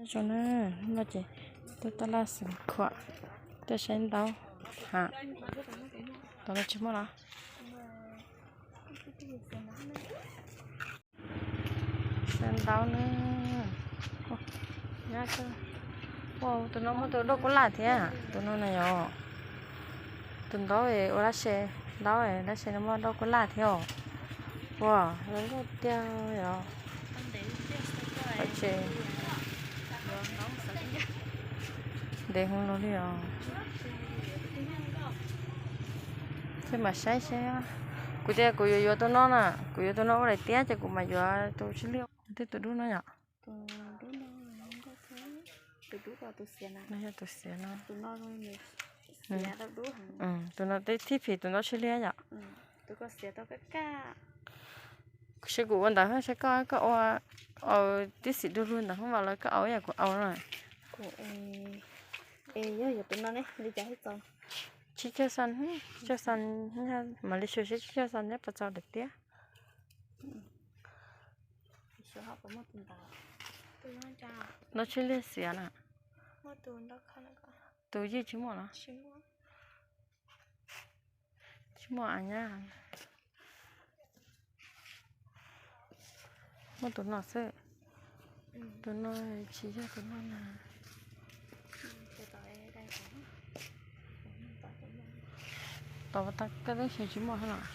Zoo na, no ces tuaj taj laj xeem khuam, tuaj saib ntaub ha. Tom no tsis muaj los? Saib ntaub na. Ua, tus no muaj tus dauj kuj laj thiab, tus no na yom. Tus ntaub ua dab tsi, ntaub dab tsi no muaj dauj kuj laj thiab os. Ua, zoo nkauj tiag yom. Ces ntev hwv los li os. Thiaj mam saib seb. Kuv tias kuv yuav yuav tus no na, kuv yuav tus no ua daim tiab ces kuv mam yuav tus tsis liaj. Tej tus dub no yom. Tus dub no, tus dub, tus xiav no. Yog tus xiav no. Tus no tib phim tus ntaub tsis liaj yom. Saib kuv ua ntawd saib koj, koj ua, au, tib xim du lug ntawd hoob vas los koj au yam kuv au na. Tsib caug xan, tsib caug xan, mam li xyuas seb tsib caug xan nyob puas txog daim tiab. Ntaub tsis liaj xiav na. Tus ywj tsis muaj los? Tsis muaj a nyab. Muaj tus no xwb. Tus no tsis yog tus no na. Tom tas koj twb xyuas tsis muaj los?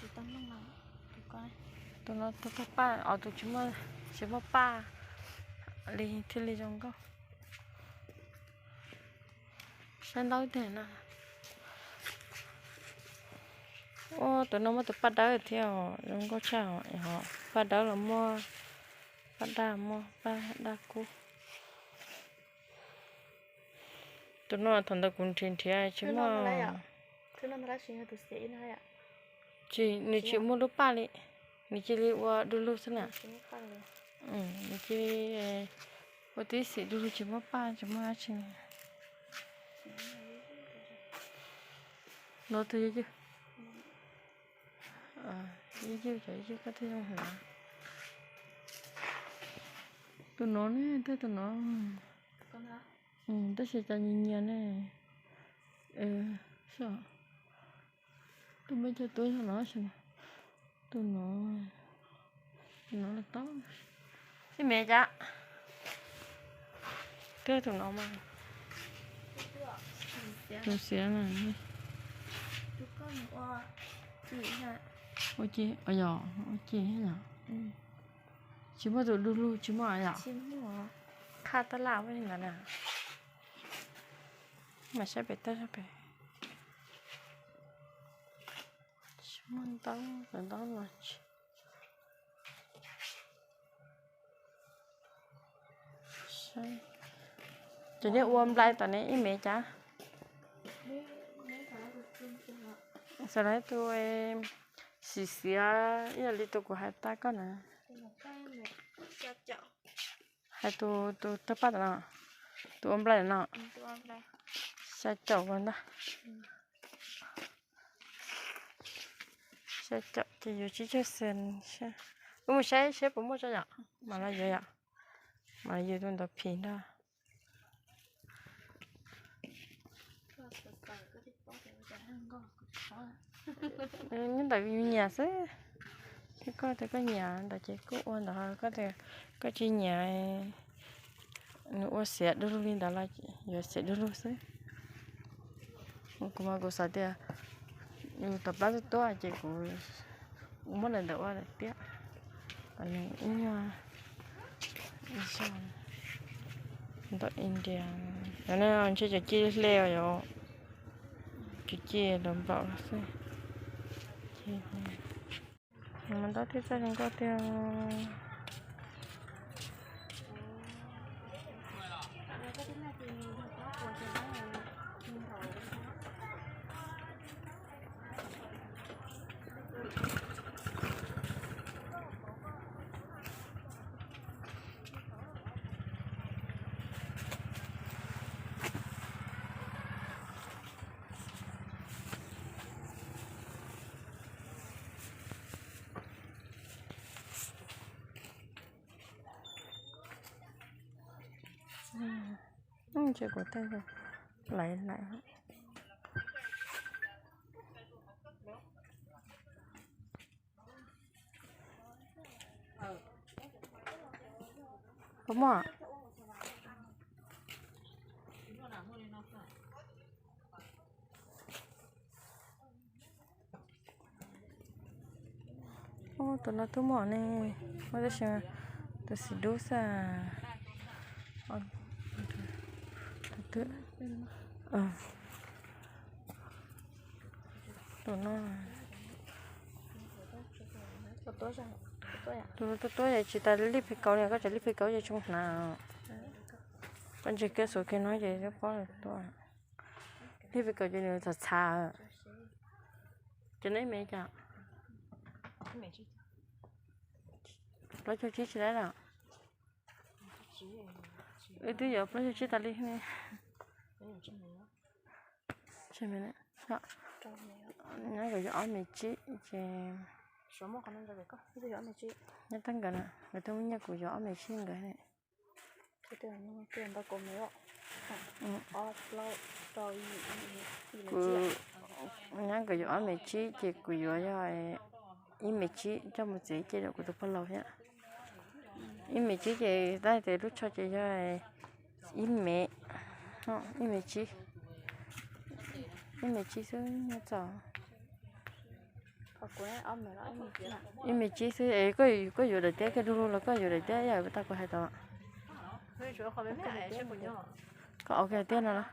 Tus no tus paj, os, tus tsis muaj, tsis muaj paj li thiaj li zoo nkauj. Saib ntaub tiag na. Ua, tus no muaj tus paj dawb thiab os, zoo nkauj tshaj os. Paj dawb los muaj, paj daj muaj, paj daj kub. Tus no thaum ntawd kuv nrhiav nrhiav tsis muaj. Tsis, nws tsis muaj lub paj li. Nws cia li ua du lug xwb na. Nws cia li ua tib xim du lug tsis muaj paj tsis muaj dab tsi. No tus ywj, ywj, ywj, cov ywj koj twb zoo heev. Tus no ne, tej tus no. Tab sis cov nyias nyias ne. Tus me cov tub yog no, tus no, tus no los tau. Ib me cas twb tus no mas. Tus xiav na. Ua ci, yog ua ci yom. Tsis muaj tus du lug tsis muaj yom. Qhaj tab laj ua li ntawd na. Mas saib pem toj saib pem. Tsis muaj ntaub, cov ntaub no tsis. Ces nej ua nplai tom ne ib me cas. Xav lawv tus xiv xiav ib yam li tus kuv hais tas koj na. Hais tus, tus tawg paj tom no, tus ua nplai no. Xya caum ua ntag. Xya caum ces yuav tsib caug xees. Wb mus saib seb puas muaj tso yom, mam los yuav yom, mam los yuav tus ntawd phim ntag. Nyob ntawm nyias xwb, koj tias koj nyiam ntawd ces kuj ua ntawd, koj tias koj tsis nyiam, nws ua xiav du lug li ntawd los yuav xiav du lug xwb. Kuv mas kuv xav tias yus tawm plab tuaj tuaj ces kuv muab daim ntawd ua daim tiab. Ib nyuag ntawm India, ntshe cov ci hle os yom, cov ci los nplaum los xwb. Mas ntaub thiab txaij zoo nkauj tiag. Ces kuv tej laiv laiv. Puas muaj? Tus no twb muaj ne, muaj tab sis tus xim dub xwb. Tus no, tus tuaj tuaj tsis tas lij phi kaus li, koj tseem lij phi kaus ces tsis muaj hnav. Koj ntsia kiag xuv kiag no ces twb paub lawm tuaj. Lij phi kaus ces nws txhav txhav. Ces neb me cas? Plaub caug tsib tsis tau los? Wb twb yuav plaub caug tsib tas li ne. Nyob nkawd yuav ob me tsib ces, nyob tag nkawd na, nkawd twb muaj nyiaj kuv yuav ob me tsib nkawd ne. Kuv, nyob nkawd yuav ob me tsib ces kuv yuav yog ib me tsib coj mus txiav cia rau kuv tus pog laus thiab. Ib me tsib ces tab sis lub tsho ces yog ib me, ib me tsib, ib me tsib xwb nyob txog. Ib me tsib xwb es koj yuav daim tiab kiag du lug los koj yuav daim tiab yam tau kuv hais tau. Koj ua kiag tiab no los?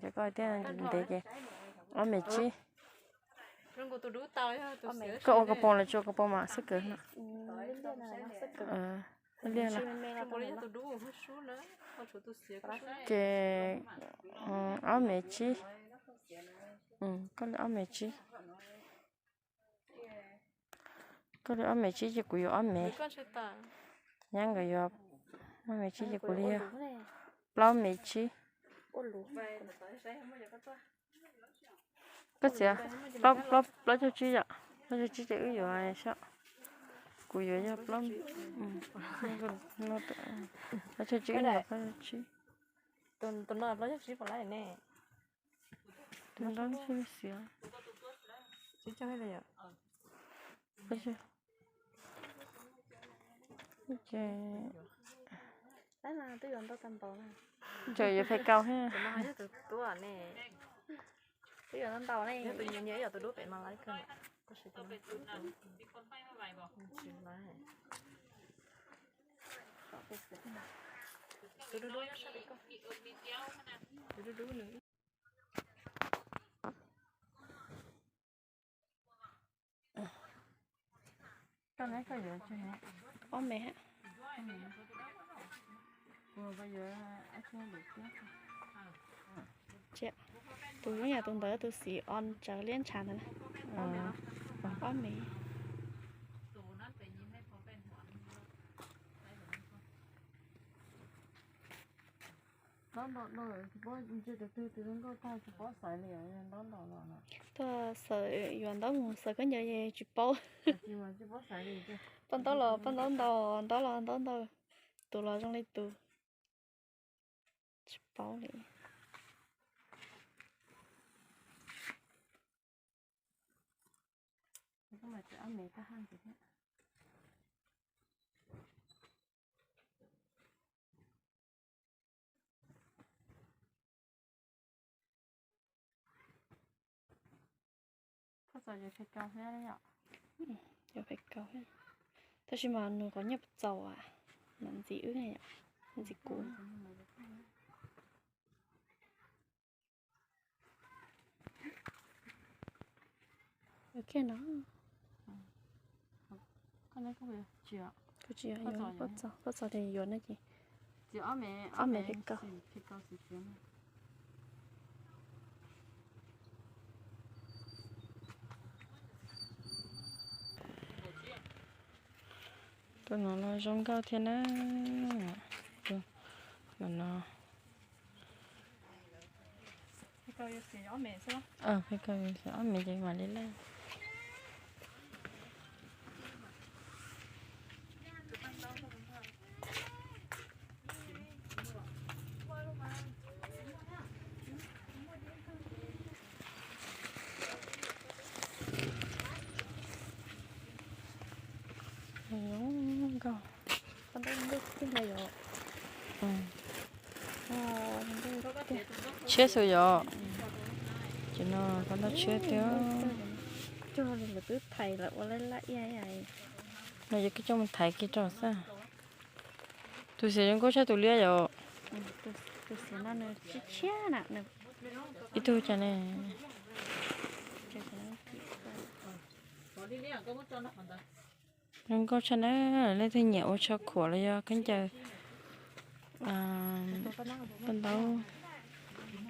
Ces koj tiab ntev ces ob me tsib. Koj ua kos poom los tsis ua kos poom mas xwb kawg no. Liaj los? Ces ob me tsib. Koj li ob me tsib. Koj li ob me tsib ces kuv yuav ob me. Nyab nkawd yuav ob me tsib ces kuv li yog plaub me tsib. Koj txiav plaub caug tsib yom, plaub caug tsib ces wb yuav saib. Kuv yuav yog plaub, plaub caug tsib, wb yuav plaub caug tsib. Tus no plaub caug tsib puas lab ne? Tus no xwb xiav. Ces yuav phem kaus thiab. Twb yuav ntau ntau ne, nyias ib yam tus dub pem mas laiv kawg, tab sis tus no tsis laiv. Tus dub dub, tus dub dub nws. Koj neb koj yuav tsawg? Ob me. Tus zoo yam tus ntawd tus xim o tsawv liab ntshav ntawd na. Ob me. Ntaub ntaus no tsis paub ntsia tus twg tus zoo nkauj tag tsis paub xaiv li, ntaub ntaus no. Tuaj xaws, yuav ntaub mus xaws khaub ncaws es tsis paub. Paj ntaub los paj ntaub ntau, ntaub los ntaub ntau, tus los zoo li tus. Tsis paub li. Koj txawm yuav phem kaus thiab yom? Yuav phem kaus thiab. Tab sis mas nws qhov nyiaj puas txaus, mam ntxiv wb, mam ntxiv kuv. Kiag no. Koj tsis, koj txog ces yuav no ces. Ob me phem kaus. Tus no los zoo nkauj thiab na. Tus no. Phem kaus yuav xaiv ob me ces mam li laj. Tshiab xwb yom. Ces no koj ntau tshiab thiab. No yog koj coj mus thaiv kiag rau xwb. Tus xiav zoo nkauj tshaj tus liab yom. Ib tug cas ne. Zoo nkauj tshaj na, leej twg nyiam ua tsho khuam los yog khaub ncaws paj ntaub,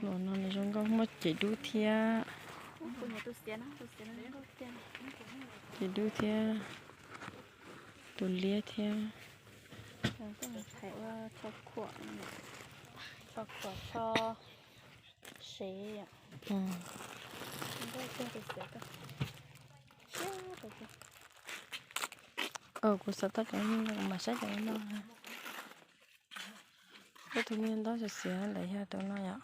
luam no zoo nkauj muaj cev dub thiab. Cev dub thiab, tus liab thiab. Kuv xav tau cov no, kuv mam saib cov no. Ib tug me ntaub xiav xiav ntawm yog tus no yom.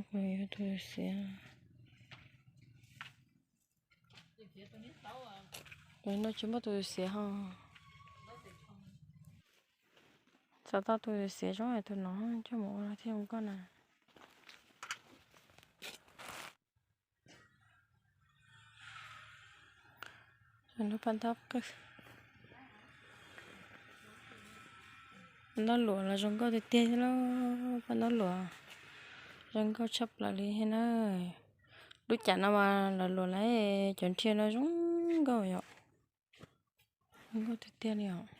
Kuv yuav tus xiav. Tus no tsis muaj tus xiav ho. Xav tau tus xiav zoo tus no coj mus ua thiaj zoo nkauj na. Lub paj ntaub qwj, paj ntaub luam los zoo nkauj tiag tiag thiab lauj. Paj ntaub luam zoo nkauj tshaj plaws li thiab na. Lub cav no mas lawv luam lawm, cov nrhia no zoo nkauj yom. Zoo nkauj tiag tiag li os.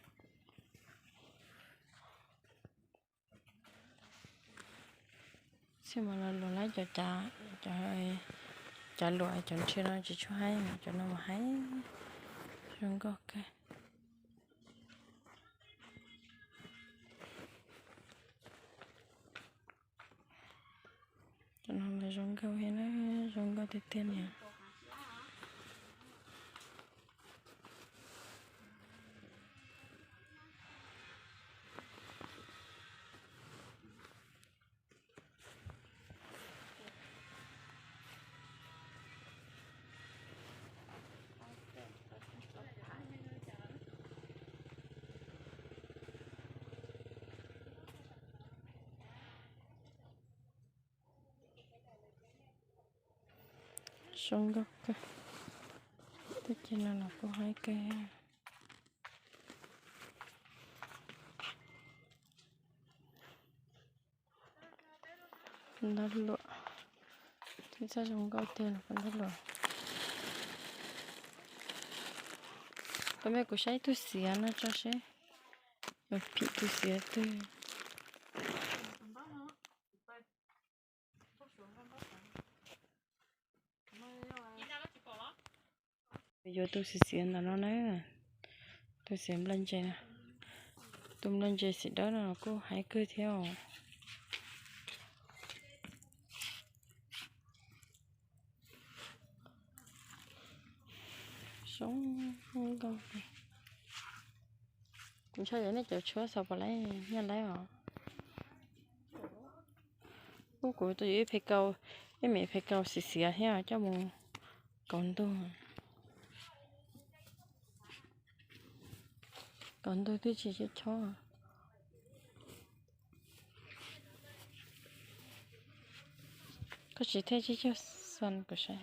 Txij mas lawv luam lawm cov cav, cov luam cov nrhia no tsis tshua haib, cov no mas haib, zoo nkauj kawg. Cov no mas zoo nkauj thiab na, zoo nkauj tiag tiag li. Zoo nkauj kawg. Tub ci no los kuj haib kawg. Ntaub luam, tib txoj zoo nkauj tiag los ntaub luam. Tab mej kuv saib ib tug xiav no tso seb, phim tus xiav twg. Yuav tus xiav xiav ntawm no na, tus xiav nplaj ntses, tus nplaj ntses xim dawb no kuj haib kawg thiab os. Zoo nkauj. Kuv ntshai yog nej cov tshuab xav pom lawm nyiaj lawm os. Ub, kuv tus yuav ib phem kaus, ib me phem kaus xiav xiav thiab coj mus kaus ntug. Kaus ntug twb tsis chob. Koj tsis thiaj tsib caug xon kuv saib.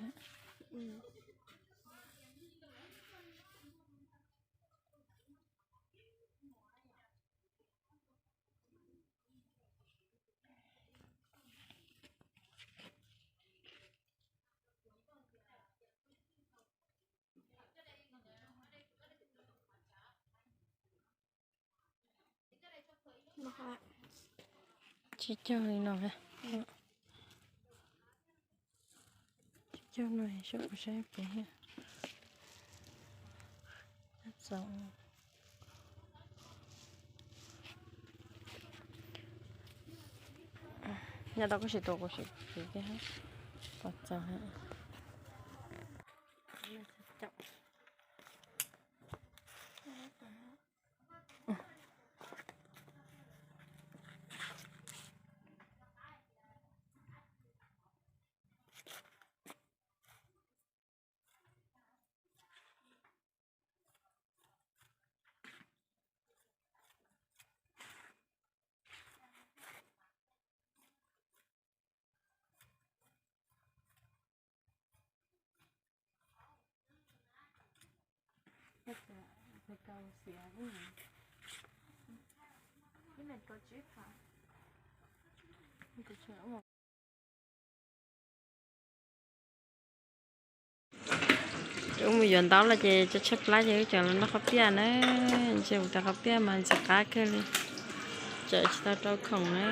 Tsib caug li no. Tsib caug no, saib kuv saib pem. Txaus. Nyob tau kuv sim tua kuv sim tua kiag. Pom txaus. Wb mus yuav ntaub los ces tso tshaib plab ces wb cov los noj qhov piaj na. Ntshe mus tas qhov piaj mas ntxim qab kawg li, tsam tsis tau rau khoom na.